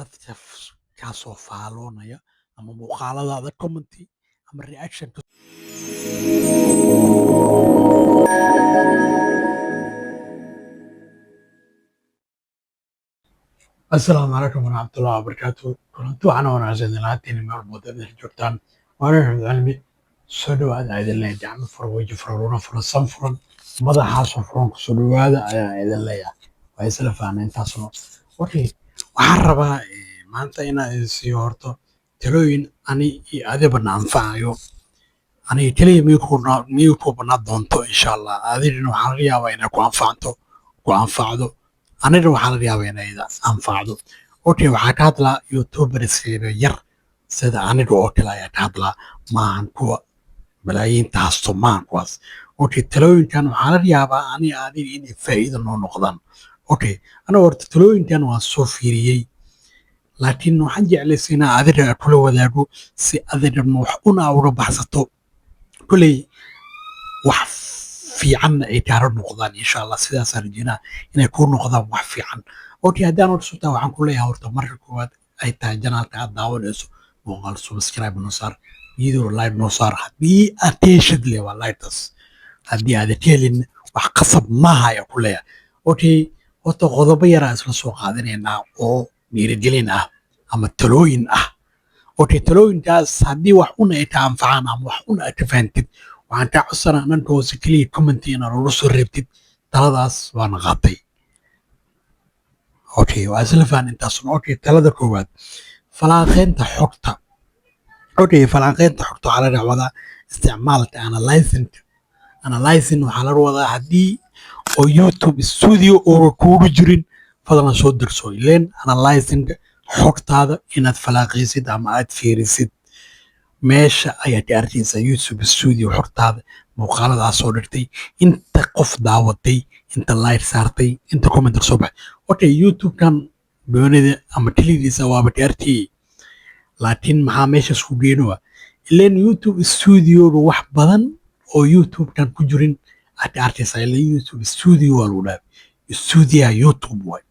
Dadka kaasoo faaloonaya ama muuqaaladaada comment ama reaction. Asalaamu calaykum waraxmatullahi wabarakaatu. Kulanti waxaana wanaagsan lahaantiin meel walba wadada joogtaan. Waana Axmed Cilmi. Soo dhawaada idin leeyahay, gacmo furan, weji furan, luna furan, san furan, madaxaasoo furan kusoo dhawaada ayaa idin leeyahay. Waa isla fahnay intaasno. Okay, waxaan rabaa maanta inaan idin siiyo horto talooyin ani iyo adibana anfacayo. Aniga keliya miyuu ku banaa doonto, insha Allah. Adigana waxaa laga yaabaa inay ku anfacto, ku anfacdo. Anigana waxaa laga yaabaa inay anfacdo. Okay, waxaa ka hadlaa YouTubers yar sida aniga oo kale ayaa ka hadlaa, maahan kuwa malaayiinta hasto, maahan kuwaas. Okay, talooyinkan waxaa laga yaabaa aniga adiga inay faa'iido noo noqdaan. Okay, aniga horta talooyinkan waan soo fiiriyey, laakiin waxaan jeclaysay inaan adiga kula wadaago si adigana wax una uga baxsato, kolley wax fiicanna ay kaara noqdaan, insha Allah. Sidaasaan rajeynaa inay kuu noqdaan wax fiican. Okay, haddaan horta sutaa, waxaan ku leeyahay horta marka koowaad ay tahay channelka aad daawanayso muuqaal, subscribe noo saar, video like noo saar haddii aad ka heshid le waa like-taas. Haddii aad ka helin, wax qasab maaha ayaa ku leeyahay. Okay, horta qodobo yaraa isla soo qaadanaynaa oo dhiirigelin ah ama talooyin ah. Okay, talooyinkaas haddii wax una ay ka anfacaan ama wax una aad ka fahantid, waxaan kaa codsanaa dhanka hoose keliya comment inaad uga soo reebtid "Taladaas waana qaatay." Okay, waa isla fahan intaasuna. Okay, talada koowaad, falanqeynta xogta. Okay, falanqeynta xogta waxaa laga wadaa isticmaalka analyzing. Analyzing waxaa laga wadaa haddii oo YouTube Studio uuga kuugu jirin, fadlan soo dirso. Ileen analyzing xogtaada inaad falaaqaysid ama aad fiirisid, meesha ayaad ka arkaysaa YouTube Studio xogtaada, muuqaaladaas soo dhigtay, inta qof daawatay, inta like saartay, inta comment soo baxay. Okay, YouTube-kan doonida ama keligiisa waaba ka arkayay, laakiin maxaa meeshaas ku geenoa? Ileen YouTube Studioga wax badan oo YouTube-kan ku jirin aad ka arkaysaa. Ileen YouTube Studio waa lagu dhahay, studioha YouTube waay.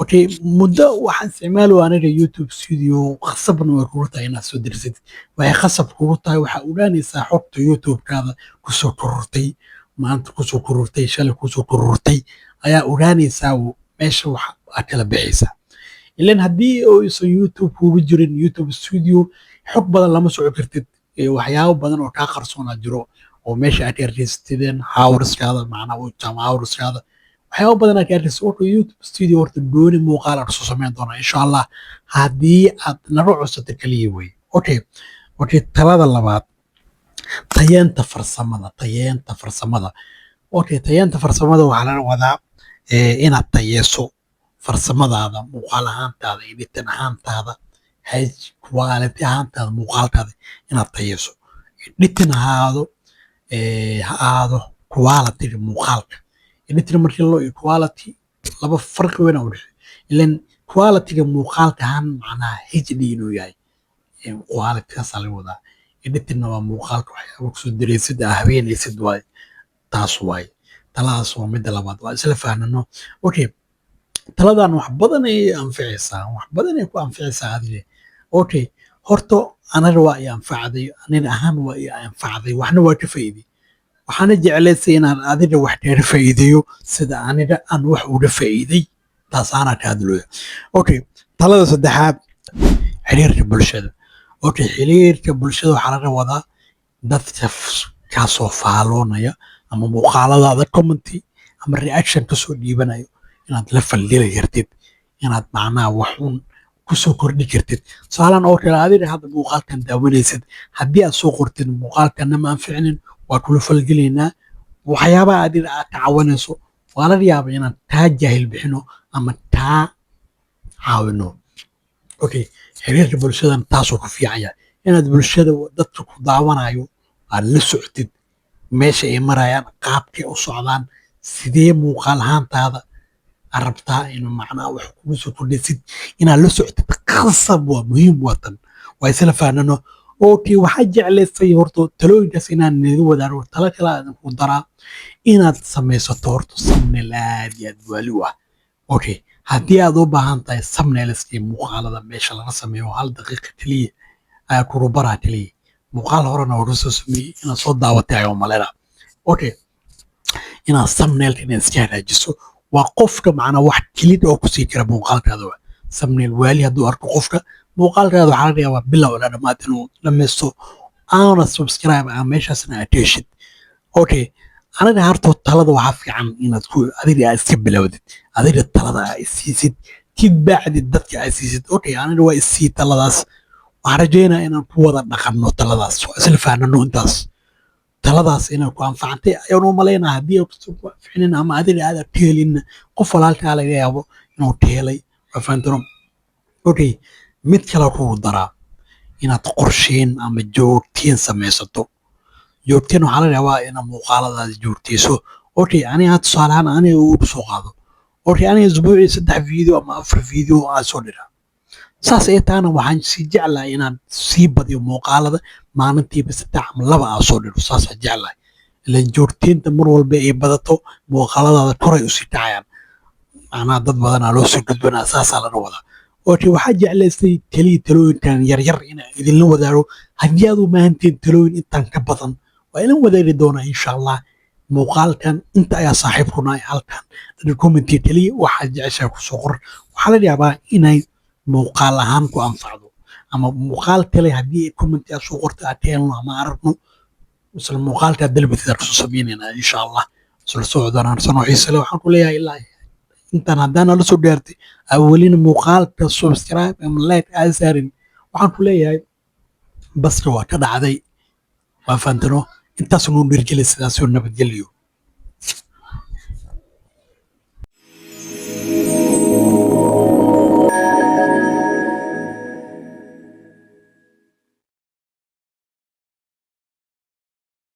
Okay, muddo waxaan isticmaali aniga YouTube Studio. Khasabna way kugu tahay inaad soo dirsatid. Waxay khasab kugu tahay, waxaa ogaanaysaa xogta YouTube-kaada kusoo korortay maanta, kusoo korortay shalay, kusoo korortay ayaa ogaanaysaa. Meesha wax aad kala bixaysaa. Ilan haddii uusan YouTube kugu jirin YouTube Studio, xog badan lama soco kartid. Waxyaabo badan oo kaa qarsoonaa jiro oo meesha aad ka arkaysatideen hourskaada, macnaha hourskaada, waxyaabo badan aad ka arkaysa. Wuxuu YouTube Studio horta gooni muuqaal aan soo samayn doonaa, insha Allah, haddii aad naga codsato kaliya wey. Okay, talada labaad, tayeenta farsamada. Tayeenta farsamada. Okay, tayeenta farsamada waxaa laga wadaa inaad tayeeso farsamadaada, muuqaal ahaantaada, editing ahaantaada, high quality ahaantaada, muuqaalkaada inaad tayeeso, editing ahaado, ha ahaado quality muuqaalka. Editing markii loo iyo quality laba farqi weyn aa u dhexeeya. Ilan quality-ga muuqaalka ahaan macnaha HD inuu yahay quality-gaasaa laga wadaa. Editingna waa muuqaalka waxyaaba kusoo daraysid, aa habeenaysid waay. Taas waay taladaas, waa midda labaad. Waa isla fahnano. Okay, taladan wax badan ay anficaysaa, wax badan ay ku anficaysaa adiga. Okay, horta anaga waa i anfacday, aniga ahaan waa i anfacday, waxna waa ka faa'iiday. Waxaana jeclaysay inaan adiga wax kaga faa'iideeyo sida aniga aan wax uga faa'iiday. Taasaana ka hadlooya. Okay, talada saddexaad, xiriirka bulshada. Okay, xiriirka bulshada waxaa laga wadaa dadka kaasoo faaloonaya ama muuqaaladaada comment ama reaction kasoo dhiibanayo inaad la falgeli kartid, inaad macnaha wax un kusoo kordhi kartid. Tusaalan oo kale, adiga hadda muuqaalkan daawanaysid, haddii aad soo qortid "Muuqaalkana ma anficinin," waa kula falgelaynaa. Waxyaabaha adiga aad ka cawanayso waa laga yaabaa inaan kaa jaahil bixino ama kaa caawino. Okay, xiriirka bulshadan taasoo ku fiican yahay, inaad bulshada, dadka ku daawanayo, aad la socotid meesha ay marayaan, qaabkay u socdaan, sidee muuqaal ahaantaada aad rabtaa inuu macnaha wax kugu soo kordhisid, inaad la socotid qasab waa, muhiim waa tan. Waa isla fahnano. Okay, waxaa jeclaysay horta talooyinkaas inaan naga wadaago. Talo kale aan ku daraa, inaad samaysato horta thumbnail aad iyo aad waali u ah. Okay. Haddii aad u baahan tahay thumbnailskii muuqaalada meesha laga sameeyo, 1 daqiiqa keliya ayaa kurubaraa keliya. Muuqaal horena waa kasoo sameeyey, inaad soo daawatay ayuu malena. Okay, inaad thumbnailka inaad iska hagaajiso waa qofka macnaa wax click oo kusii jira muuqaalkaada. Waa thumbnail waali hadduu arko qofka muuqaalkaada, waxaa laga yaabaa bilow ilaa dhammaad inuu dhammaysto, aana subscribe ah meeshaasna aad heshid. Okay, aniga hartoo talada waxaa fiican inaad ku adiga aad iska bilowdid, adiga talada aad isiisid, kibacdi dadka aad siisid. Okay, aniga waa isii taladaas. Waxaan rajeynaya inaan ku wada dhaqanno taladaas oo isla fahnano. Intaas taladaas inay ku anfacantay ayaan u malaynaa. Haddii ay ku anficinin ama adiga aad ka helin, qof walaalkaa laga yaabo inuu ka helay, waa fahantano. Okay, mid kale kugu daraa: inaad qorsheyn ama joogtiin samaysato. Joogtiin waxaa laga yaabaa inaad muuqaaladaas joogteyso. Okay, aniga tusaale ahaan aniga uu soo qaado. Okay, aniga isbuucii saddex video ama afar video aan soo dhiraa. Saas ay taana, waxaan sii jeclahay inaan sii badiyo muuqaalada, maalintiiba saddex ama laba aan soo dhiro. Saasaan jeclahay, ilan joogteynta mar walba ay badato, muuqaaladaada koray usii kacayaan, macnaha dad badanaa loo soo gudbanaa. Saasaa laga wadaa. Okay, waxaa jeclaystay keliya talooyinkan yaryar inaan idinla wadaago. Haddii aad u baahantiin talooyin intaan ka badan, waa idin wadaagi doonaa, insha Allah. Muuqaalkan inta ayaa saaxiib ku nahay. Halkan commenti keliya waxaad jeceshahay kusoo qor. Waxaa laga yaabaa inay muuqaal ahaan ku anfacdo ama muuqaal kale haddii comment aad soo qorto aad ka helno ama aragno, isla muuqaalkaa dalbatid aad kusoo sameynayna, insha Allah. Isla socdaan sanoo xiise leh. Waxaan ku leeyahay, ilaa intaan haddaan la soo gaartay aa welina muuqaalka subscribe ama like aad saarin, waxaan ku leeyahay baska waa ka dhacday. Waa fantano intaas nuu dhiirgeli. Sidaasoo nabadgeliyo.